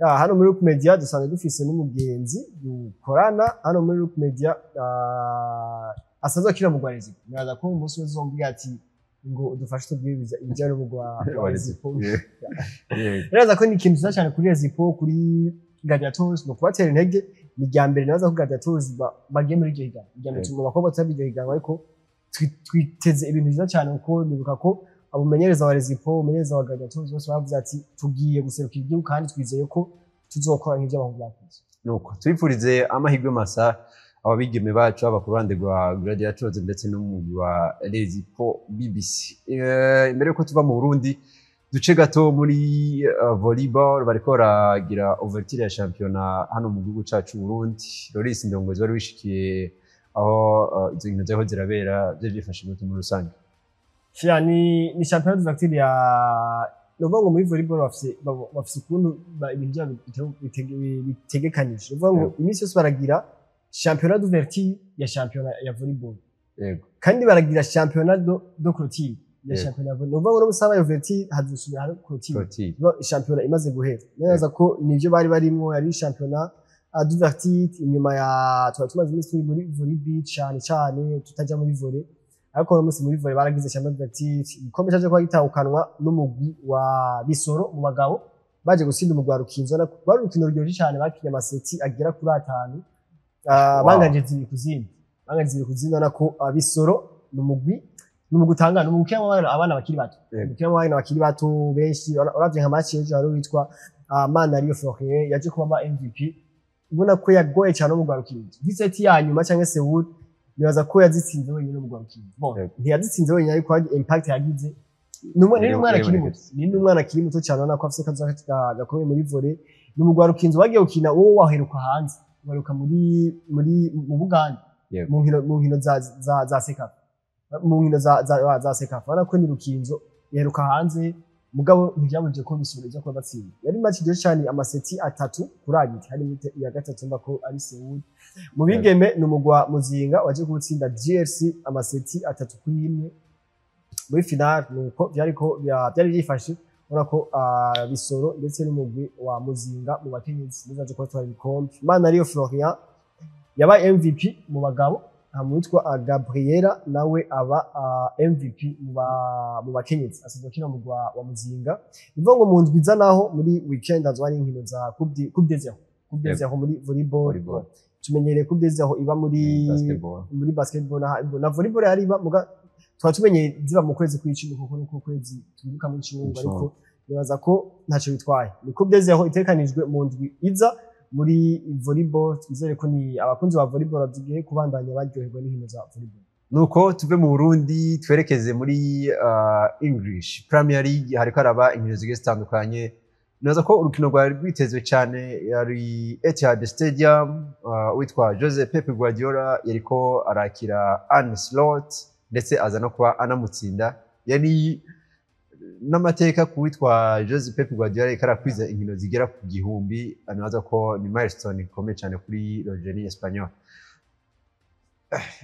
Speaker 2: Ya, hano muri Rook Media dusanzwe dufise n'umugenzi dukorana hano muri Rook Media, asanzwe akina mu Rwarezi. Nibaza ko umunsi wese uzombwira ati ngo udufashe tubwiriza ibijyanye n'umugwi wa Rezipo. Nibaza ko ni ikintu cyiza cyane kuri Rezipo, kuri Gladiators, ni ukubatera intege. Ni irya mbere nibaza ko Gladiators bagiye muri iryo higanwa. Irya mbere mu bakobwa tutabye iryo higanwa, ariko twiteze ibintu byiza cyane, kuko nibuka ko abumenyereza wa Rezipo, umumenyereza wa Gladiators, bose bavuze ati tugiye guserukira igihugu kandi twizeye ko tuzokora nk'ibyo abahungu bakoze.
Speaker 1: Nuko tubifurize amahirwe masa ababigeme bacu, haba ku ruhande rwa Gladiators ndetse n'umugwi wa Rezipo BBC. Imbere yuko tuva mu Burundi, duce gato muri volleyball. Bariko baragira ouverture ya shampiyona hano mu gihugu cacu Burundi. Loris Ndongozi, wari wishikiye aho izo nkino zariho zirabera, vyari vyifashe gute muri rusange?
Speaker 2: Ya, ni championnat d'ouverture ya, ni ukuvuga ngo muri volleyball bafise ukuntu ibintu byabo bitegekanije. Ni ukuvuga ngo iminsi yose baragira championnat d'ouverture ya championnat ya volleyball, kandi baragira championnat de clôture ya championnat ya volleyball. Ni ukuvuga ngo no musaba ya ouverture hazosubira hari clôture.
Speaker 1: Clôture.
Speaker 2: No, shampiyona imaze guhera neza ko nivyo bari barimwo, yari shampiyona d'ouverture. Inyuma ya twari tumaze iminsi turi muri volley beach cyane cyane, tutaja muri volley, ariko uno munsi muri volley baragize championnat d'ouverture. Igikombe caje kuba gitahukanwa n'umugwi wa Bisoro mu bagabo, baje gutsinda umugwi wa Rukinzo. Rwari urukino ruryoshye cyane, bakinye amaseti agera kuri 5, banganje 2-0, banganje 2-0. Urabona ko Bisoro ni umugwi utangana, ni umugwi ukinamo abana bakiri bato. Ukinamo abana bakiri bato benshi. Uravye nka match y'ejo, hari uwitwa Manariyo Florien yaje kuba ama MVP, ubona ko yagoye cyane umugwi wa Rukinzo. Nk'iseti ya nyuma cyangwa Seoul, nibaza ko yazitsinze wenyine umugwi wa Rukinzo. Bon, ntiyazitsinze wenyine, ariko hari impact yagize. Ni umwana akiri muto, ni umwana akiri muto cyane, ubona ko afise akazoza gakomeye muri volley. Ni umugwi wa Rukinzo bagiye gukina, wowe waheruka hanze, waheruka muri mu Buganda mu nkino za CECAFA, mu nkino za CECAFA. Urabona ko ni Rukinzo yaheruka hanze, mugabo ntivyabujije ko Bisoro iza kuba batsinda. Yari match iryoshye cyane, amaseti 3-2, harimo iya gatatu mba ko ari Seoul. Mu bigeme ni umugwi wa Muzinga waje kuwutsinda GRC amaseti 3-1 muri finale. Nuko vyariko byari byifashe. Urabona ko Bisoro ndetse n'umugwi wa Muzinga mu bakenyezi nizo baje kubatwara ibikombe. Manariyo Florian Yabaye MVP mu bagabo, hama uwitwa Gabriela nawe aba MVP mu bakenyezi, asanzwe akina mu mugwa wa Muzinga. Bivuga ngo mu ndwi iza naho muri weekend hazoba hari inkino za Coupe des Zéro, Coupe des Zéro muri volleyball.
Speaker 1: Volleyball.
Speaker 2: Tumenyereye Coupe des Zéro iba muri
Speaker 1: basketball.
Speaker 2: Muri basketball na volleyball yari iba, muga twaba tumenye ziba mu kwezi kw'icumi, kuko niko kwezi twibuka mu Icungu, ariko nibaza ko ntacyo bitwaye. Ni Coupe des Zéro itekanijwe mu ndwi iza muri volleyball. Twizere ko ni abakunzi ba volleyball bagiye kubandanya baryoherwa n'inkino za volleyball.
Speaker 1: Nuko tuve mu Burundi twerekeze muri English Premier League. Hariko haraba inkino zigiye zitandukanye. Nibaza ko urukino rwari rwitezwe cyane yari Etihad Stadium. Witwa Jose Pep Guardiola yariko arakira Arne Slot, ndetse aza no kuba anamutsinda. Yari n'amateka ku witwa Jose Pep Guardiola, yariko arakwiza inkino zigera ku 1000. Nibaza ko ni milestone ikomeye cyane kuri le génie espagnol.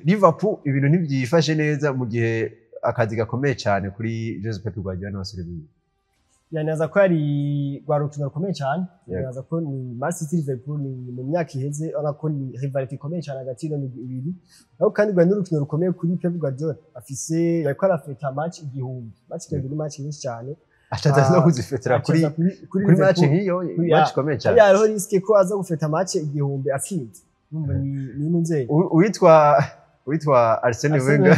Speaker 1: Liverpool ibintu ntibyifashe neza, mu gihe akazi gakomeye cyane kuri Jose Pep Guardiola n'abasore biwe.
Speaker 2: Yanaza ko yari rwa rukino rukomeye cyane. Yanaza ko ni Man City Liverpool, ni mu myaka iheze urabona ko ni rivalité ikomeye cyane hagati y'ino migwi ibiri. Ariko kandi rwari n'urukino rukomeye kuri Pep Guardiola, afise yariko arafeta match 1000. Match 1000 ni match nyinshi cyane.
Speaker 1: Acaza no kuzifetera kuri
Speaker 2: Acaza kuri
Speaker 1: kuri match
Speaker 2: Liverpool.
Speaker 1: nk'iyo, match ikomeye cyane.
Speaker 2: Hariya hariho risque ko aza gufeta match 1000 atsinze. Urumva ni nzego.
Speaker 1: Uwitwa Arsene Wenger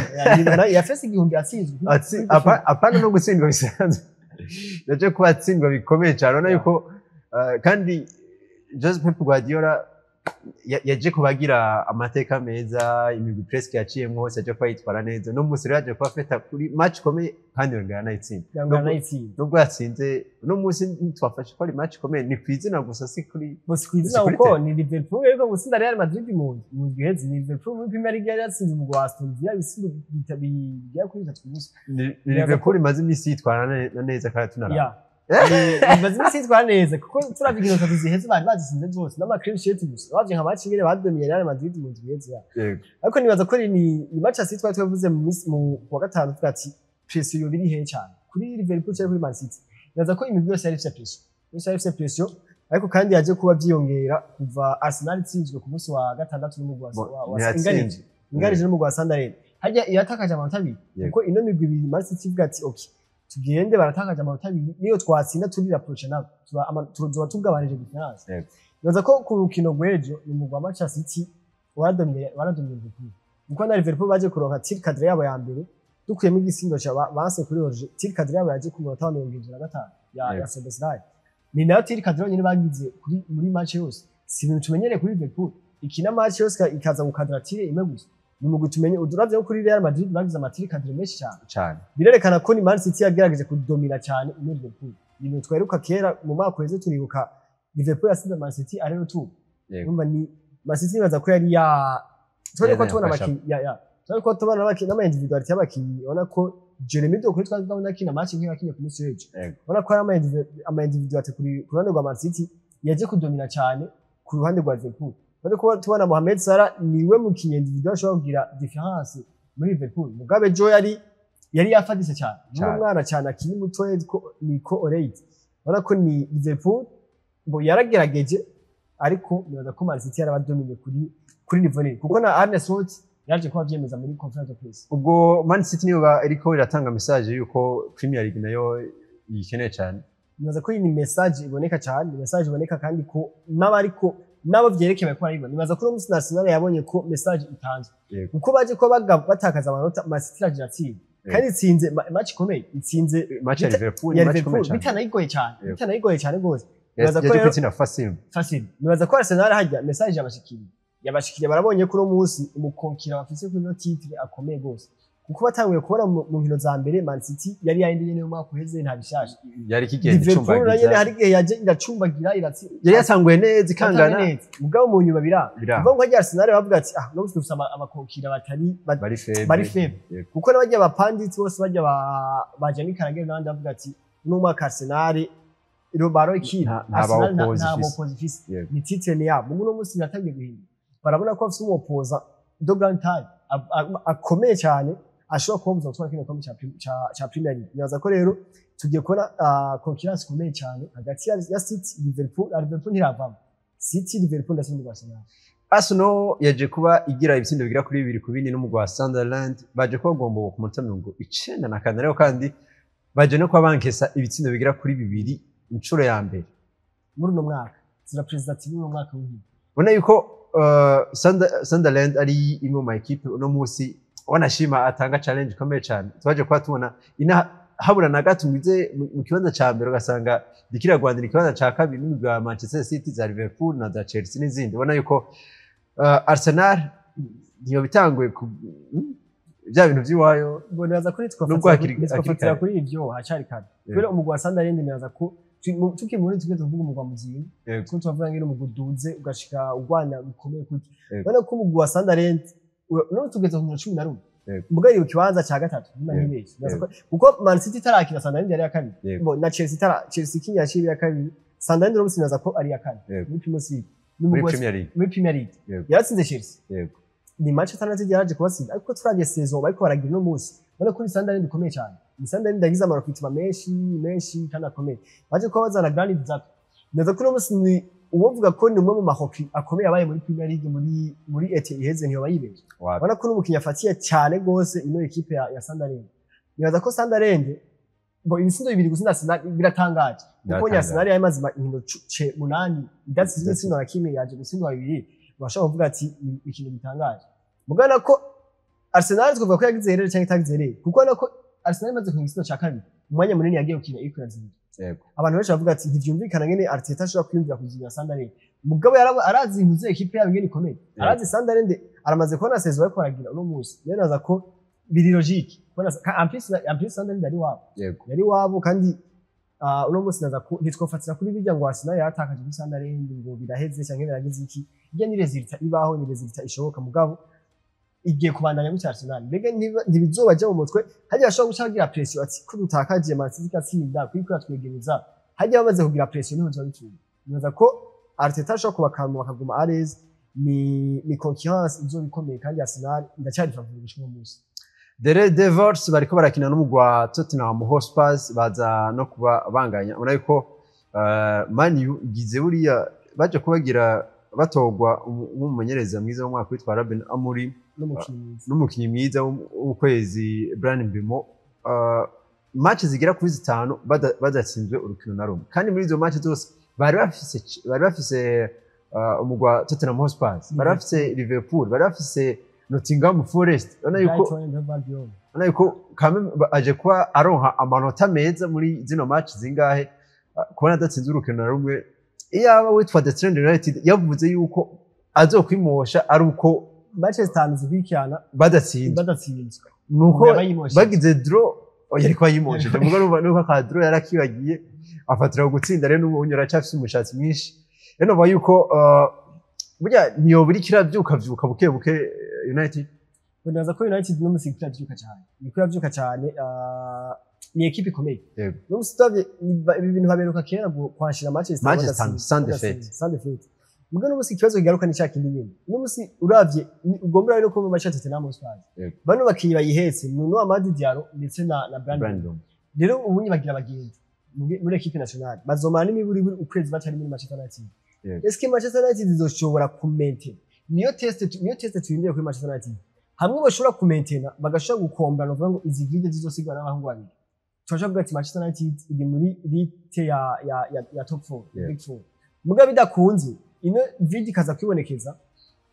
Speaker 2: Yafese 1000 atsinzwe.
Speaker 1: Apana no gutsindwa bisanzwe, yaje kuba atsindwa bikomeye cyane. Urabona yuko kandi Jose Pep Guardiola yaje kubagira amateka meza, imigwi presque yaciyemwo hose yaje kuba yitwara neza. No munsi rero yaje kuba afeta kuri match ikomeye, kandi yongera anayitsinda.
Speaker 2: Yangana nayitsinda.
Speaker 1: Nubwo yatsinze uno munsi, ntitwafashe ko ari match ikomeye, ni ku izina gusa, si kuri
Speaker 2: Bose ku izina,
Speaker 1: Si kuri
Speaker 2: kuko ni Liverpool rero gutsinda Real Madrid mu ndwi iheze, ni Liverpool muri Premier League yari yatsinze umugwi wa Aston Villa ibitsindo bigera kuri 3-0.
Speaker 1: Ni Liverpool imaze iminsi yitwara neza kandi tunaraba.
Speaker 2: Ya. Bimaze iminsi yitwara neza, kuko turavye inkino zitatu ziheze bari bazitsinze zose n'ama clean sheet gusa. Bavye nka match ingene badomiye Real Madrid mu ndwi iheze, ya. Ariko nibaza ko ni match asi twari twavuze mu minsi mu kuwa gatanu, tuvuga ati pression yoba iri hehe cyane kuri Liverpool cyangwa kuri Man City. Nibaza ko imigwi yose yari ifise pression, yose yari ifise pression, ariko kandi yaje kuba vyiyongera kuva Arsenal itsinzwe ku munsi wa gatandatu n'umugwi wa
Speaker 1: Ntiyatsinzwe.
Speaker 2: inganije n'umugwi wa Sunderland. Harya yatakaje amanota abiri, kuko ino migwi ibiri Man City ivuga ati okay, tugende, baratakaje amanota abiri, niyo twatsinda turi rapproche nabo, tuzoba tugabanije différence. Nibaza ko ku rukino rw'ejo ni umugwi wa Manchester City waradomye Liverpool, kuko na Liverpool baje kuronka tir cadré yabo ya mbere, dukuyemo igisindo ca banse kuri Roger. Tir cadré yabo yaje ku munota wa 75 ya Szoboszlai. Ni nayo tir cadré yonyene bagize kuri muri match yose. Si ibintu tumenyereye kuri Liverpool, ikina match yose ikaza gukadra tir imwe gusa. Ni umugwi tumenye. Uduravye ko kuri Real Madrid bagize ama tirs cadrés menshi cyane.
Speaker 1: Cyane.
Speaker 2: Birerekana ko ni Man City yagerageje kudomina cyane ino Liverpool. Ibintu tweruka kera mu mwaka uheze, turibuka Liverpool yatsinze Man City ari retour. Urumva ni Man City, nibaza ko yari ya twari ko
Speaker 1: Yari
Speaker 2: tubona
Speaker 1: yafashe.
Speaker 2: abakinyi ya twari ko tubona abakinyi n'ama individualité y'abakinyi. Ubona ko Jeremy Doku twari twabona akina match nk'iyo yakinye ku munsi w'ejo. Ubona ko hari ama individualité ku ruhande rwa Man City yaje kudomina cyane ku ruhande rwa Liverpool. Twari ko tubona Mohamed Salah, niwe mukinyi individuel ashobora kugira différence muri Liverpool. Mugabe Joe yari yafadise cyane. Ni
Speaker 1: Cyane.
Speaker 2: umwana cyane akiri muto, niko Oreit. Ubona ko ni Liverpool ngo yaragerageje, ariko nibaza ko Man City yarabadomine kuri niveau nini, kuko na Arne Slot yaje kuba avyemeza muri conférence de presse.
Speaker 1: Ubwo Man City niyo iriko iratanga message yuko Premier League nayo iyikeneye cyane.
Speaker 2: Nibaza ko iyi ni message iboneka cyane, ni message iboneka kandi ko n'abariko n'abo vyerekeye bariko barayibona. Nibaza ko uno munsi Arsenal yabonye ko message itanzwe, kuko baje ko batakaza amanota, Man City iraje iratsinda, kandi itsinze match ikomeye, itsinze
Speaker 1: Match ya Liverpool
Speaker 2: ya
Speaker 1: ni match
Speaker 2: Liverpool
Speaker 1: ikomeye cyane.
Speaker 2: bitanayigoye cyane, bitanayigoye cyane rwose. Nibaza ko
Speaker 1: Yaje
Speaker 2: rero
Speaker 1: gutsinda facile.
Speaker 2: Facile. Nibaza ko Arsenal hajya message yabashikiriye, barabonye ko uno munsi umukonkira bafise kuri ino titre akomeye gose, kuko batanguye kubona mu nkino za mbere Man City yari yayindi nyene y'umwaka uheze, nta bishasha.
Speaker 1: Yari kigenda
Speaker 2: Liverpool nayo nyene
Speaker 1: icumbagiza.
Speaker 2: hari igihe yaje iracumbagira, iratsinda.
Speaker 1: Yari yatanguye neza ikangana.
Speaker 2: Neza, mugabo mu nyuma biranga.
Speaker 1: Biranga.
Speaker 2: Kuvuga ngo hajya Arsenal bavuga ati ah, no dufise abakonkira batari
Speaker 1: Bari faible.
Speaker 2: Bari faible. Kuko n'abajya ba pundits bose bajya ba Jamie Carragher n'abandi bavuga ati uno mwaka Arsenal baro ikina
Speaker 1: Nta
Speaker 2: Arsenal
Speaker 1: ba opposé
Speaker 2: nta
Speaker 1: ifise.
Speaker 2: ba opposé ifise. Ni titre ni yabo. Mugu uno munsi biratangiye guhinduka, barabona ko bafise umupoza de grande taille akomeye cyane, ashobora kubabuza gutwara kino gikombe ca Premier League. Nibaza ko rero tugiye kubona concurrence ikomeye cyane hagati ya City, Liverpool. Liverpool ntiravamo, City, Liverpool ndetse n'umugwi wa Arsenal.
Speaker 1: Arsenal yaje kuba igira ibitsindo bigira kuri 2-4 n'umugwi wa Sunderland, baje kuba bagomba ku munota 94, ariko kandi baje no kuba bankesa ibitsindo bigira kuri 2 inshuro ya mbere
Speaker 2: muri uno mwaka. Zira perezida ati muri uno mwaka w'inkino
Speaker 1: ubona yuko Sunderland ari imwe mu ma ekipe uno munsi wanashima atanga challenge ikomeye cyane. Twaje kuba tubona ina habura na gato mwize mu kibanza ca mbere, ugasanga dikira Rwanda ikibanza ca kabiri n'umugwi wa Manchester City, za Liverpool na za Chelsea n'izindi. Ubona yuko Arsenal niyo bitanguye ku bya bintu by'iwayo.
Speaker 2: Nibaza ko
Speaker 1: Nubwo hakiri
Speaker 2: nitwafatira
Speaker 1: kare.
Speaker 2: Kuri ivyo hacari kare, kubera umugwi wa Sunderland, nibaza ko tukiri muri tugeze tuvuga umugwa muzinga, kuko tubavuga ngene umugwi uduze ugashika ugwana bikomeye kurya. Ubona ko umugwi wa Sunderland none tugeze ku 11, mugari mu kibanza ca gatatu nyuma, ntibeshye. Nibaza kuko Man City itarakina, Sunderland yari iya kabiri. Bo, na Chelsea itara Chelsea ikinya yaciye iya kabiri, Sunderland uno munsi nibaza ko ari iya kane muri Premier League. Ni
Speaker 1: muri
Speaker 2: umugwi
Speaker 1: Premier League.
Speaker 2: Muri Premier League yaratsinze Chelsea. Ni Manchester United yaraje kubatsinda, ariko turavye saison bariko baragira uno munsi, ubona ko ni Sunderland ikomeye cyane. Ni Sunderland yagize ama recrutement menshi menshi kandi akomeye, baje kuba bazana Granit Xhaka. Neza ko uno munsi ni uwovuga ko ni umwe mu ma recrues akomeye yabaye muri Premier League muri été iheze, ntiyoba yibeshye.
Speaker 1: Wapi.
Speaker 2: Ubona ko n'umukinnyi afatiye cyane rwose ino ekipe ya Sunderland. Nibaza ko Sunderland bo ibitsindo 2 gutsinda Arsenal biratangaje, kuko
Speaker 1: Biratangaje.
Speaker 2: Arsenal yari imaze inkino 8 idatsinzwe itsindo na kimwe, yaje gutsindwa 2, bashobora kuvuga ati ni ikintu gitangaje. Mugana ko Arsenal twavuga ko yagize erreur cyangwa itagize erreur, kuko ubona ko Arsenal imaze kugira igitsindo ca kabiri, umwanya munini yagiye gukina iriko irazibira. Abantu benshi bavuga ati ntivyumvikana ngene Arteta ashobora kwiyumvira kuzibira Sunderland. Mugabo arazi intuze ekipe yabo ingene ikomeye, arazi Sunderland, aramaze kubona saison bariko baragira uno munsi. Rero naza ko biri logique kubona en plus Sunderland yari wabo, yari wabo kandi uno munsi naza ko ntitwofatira kuri bijya ngo Arsenal yaratakaje kuri Sunderland ngo biraheze cyangwa biragize iki. Ijya ni résultat ibaho, ni résultat ishoboka, mugabo igiye kubandanya gutya Arsenal mbega ntibizobaja mu mutwe, hajya bashobora guca bagira pression ati ko dutakaje, Man City igatsinda kuri twegereza hajya bamaze kugira pression niho bizoba bipfuye. Nibaza ko Arteta ashobora kubakamura bakaguma à l'aise, ni concurrence izoba ikomeye, kandi Arsenal ndacyari favori gushika uno munsi.
Speaker 1: The Red Devils bariko barakina n'umugwi wa Tottenham Hotspur, baza no kuba banganya. Ubona yuko Man U igize buriya baje kubagira batorwa nk'umumenyereza mwiza w'umwaka witwa Ruben Amorim
Speaker 2: n'umukinnyi mwiza.
Speaker 1: N'umukinnyi mwiza w'ukwezi Bryan Mbeumo. Match zigera kuri 5 badatsinzwe urukino na rumwe, kandi muri izo match zose bari bafise umugwi wa Tottenham Hotspur, bari bafise Liverpool, bari bafise Nottingham Forest. Urabona yuko
Speaker 2: Brighton and Hove Albion.
Speaker 1: Urabona yuko quand aje kuba aronka amanota meza muri zino match zingahe, kubona adatsinze urukino na rumwe. Iyaba witwa The Trend United yavuze yuko azokwimosha ari uko
Speaker 2: match 5 zikurikirana
Speaker 1: badatsinzwe,
Speaker 2: badatsinzwe,
Speaker 1: nuko
Speaker 2: yaba yimosheje.
Speaker 1: Bagize draw, oya, ariko yimosheje, mugo nuko aka draw yarakibagiye afatira gutsinda. Rero n'ubu aracafise umushatsi mwinshi. Rero novuga yuko burya ntiyobura ikiravyuka vyuka buke buke, United.
Speaker 2: Nibaza ko United no musi iravyuka cyane, iriko iravyuka cyane, ni equipe ikomeye. No musi turavye ibi bintu baberuka kera kwashira Manchester
Speaker 1: Manchester
Speaker 2: badatsinze,
Speaker 1: sans défaite.
Speaker 2: Badatsinze, sans défaite. Muga no musi ikibazo kigaruka ni cya kindi nyene. No musi uravye ugomba urabe no ko mu match ya Tottenham Hotspur, bano bakinyi bayihetse ni Nuno Amad Diallo ndetse na Brandon.
Speaker 1: Brandon.
Speaker 2: Rero ubundi bagira bagenzi muri équipe nationale bazomara n'imiburi buri ukwezi batari muri Manchester United. Est-ce que Manchester United izoshobora kumaintain? Niyo test turindiriye kuri Manchester United. Hamwe bashobora kumaintain, bagashobora gukombra, no kuvuga ngo izi vide zizosigwa n'abahungu babiri, turashobora kuvuga ati Manchester United iri muri liste ya top 4, big 4. Muga bidakunze, ino vide ikaza kwibonekeza,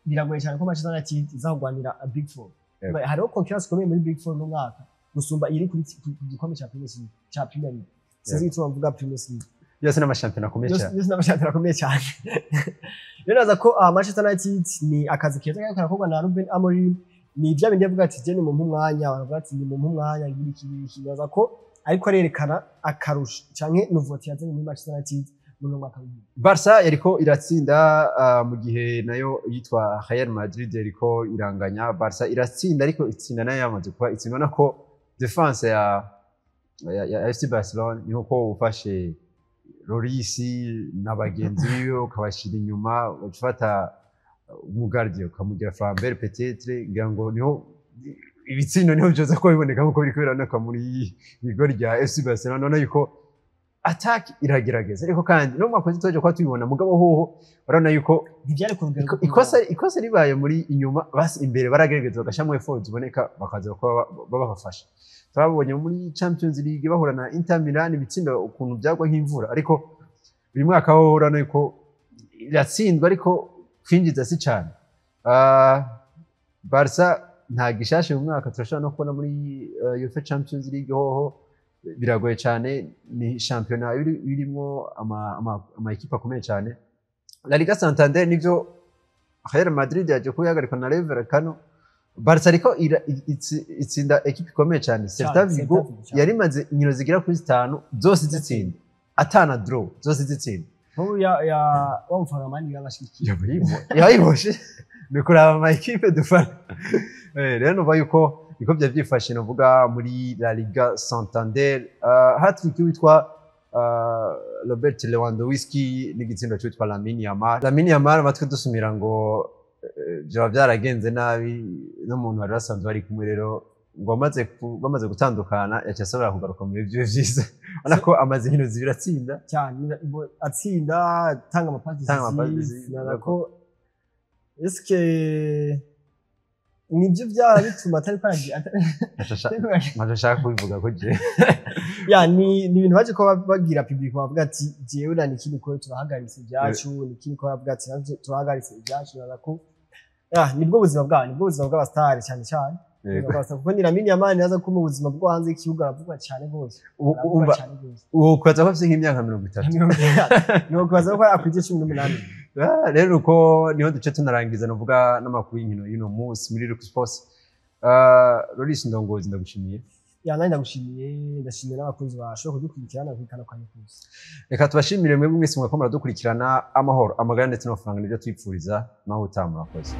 Speaker 2: biragoye cyane ko Manchester United izahugwanira a big 4. Hariho concurrence ikomeye muri big 4 no mwaka gusumba iri ku gikombe ca Premier League, ca Premier League. Sinzi igituma mvuga Premier League.
Speaker 1: Yose n'amashampiyona akomeye cyane.
Speaker 2: Yose n'amashampiyona akomeye cyane. Rero naza ko Manchester United ni akazi keza kariko karakorwa na Ruben Amorim. Ni bya bindi yavuga ati je ni mumpe umwanya, baravuga ati ni mumpe umwanya ngira iki iki. Naza ko ariko arerekana akarusho canke nouveauté yazanye muri Manchester United muri uno mwaka w'ibihumbi.
Speaker 1: Barca yariko iratsinda mu gihe nayo yitwa Real Madrid yariko iranganya. Barca iratsinda, ariko itsinda nayo yamaze kuba itsindwa nako défense ya FC Barcelona, niho ko ufashe Lloris na bagenzi biwe ukabashira inyuma, ufata umugardien ukamugira flambeur, peut-être ngira ngo niho ibitsindo niho byoza ko biboneka nkuko biriko biraboneka muri bigo rya FC Barcelona. None yuko Attaque iragerageza, ariko kandi no mu mwaka twaje kuba tubibona, mugabo hoho urabona yuko
Speaker 2: Ntibyari ku rugero
Speaker 1: ikosa ribaye muri inyuma, basi imbere baragerageza bagashamo effort ziboneka, bakaza kuba babafasha. Twabonye muri Champions League bahura na Inter Milan, ibitsinda ukuntu byagwa nk'imvura, ariko uyu mwaka ho urabona yuko iratsindwa ariko kwinjiza si cyane. Barca nta gishashe mu mwaka, turashobora no kubona muri UEFA Champions League hoho biragoye cyane, ni shampiyona irimo ama ekipe akomeye cyane. La Liga Santander nivyo Real Madrid yaje kuba ihagarikwa na Rayo Vallecano. Barca ariko itsinda ekipe ikomeye cyane, Celta Vigo.
Speaker 2: Celta Vigo cyane.
Speaker 1: Yari imaze inkino zigera kuri zitanu zose zitsinda, atana draw, zose zitsinda.
Speaker 2: Nk'ubu ya wa mufana mani yabashikiye.
Speaker 1: Yayiboshe ni kuraba ama ekipe dufana. Rero numva yuko niko byari byifashe, nuvuga muri La Liga Santander, hat-trick witwa Robert Lewandowski n'igitsindo cyitwa Lamine Yamal. Lamine Yamal amatwi dusumira ngo byaba byaragenze nabi n'umuntu bari basanzwe bari kumwe, rero ngo bamaze gutandukana yaciye asubira kugaruka mu bihe byiza, ubona ko amaze inkino zibiri atsinda.
Speaker 2: Cyane, atsinda, atanga amapasi.
Speaker 1: Atanga amapasi decisive.
Speaker 2: Ko eske nibyo byaba bituma atari kwagiye
Speaker 1: Ntaco nshaka kubivuga ko je
Speaker 2: Ya, ni ibintu baje ko babwira public, bavuga ati jewe na nikindi ko turahagaritse ibyacu, nikindi ko bavuga ati natwe turahagaritse ibyacu. Naza ko ya nibwo buzima bwa nibwo buzima bw'abastari cyane cyane. Kuko ni Lamine Yamal, naza ko mu buzima bwo hanze y'ikibuga aravugwa cyane rwose. Aravugwa
Speaker 1: Umva,
Speaker 2: cyane rwose.
Speaker 1: Uwo kubaza ko afise nk'imyaka 30.
Speaker 2: Ni ukubaza ko akwije 18.
Speaker 1: Ah, rero uko niho duce tunarangiza nuvuga n'amakuru y'inkino y'uno munsi muri Rock Sports. Loris Ndongozi, ndagushimiye.
Speaker 2: Ya, nanjye ndagushimiye, ndashimiye n'abakunzi bashobora kudukurikirana kuri kano kanya kose.
Speaker 1: Reka tubashimire mwebwe mwese mwakomera dukurikirana. Amahoro, amagara ndetse n'amafaranga nibyo twipfuriza, naho utaha, murakoze.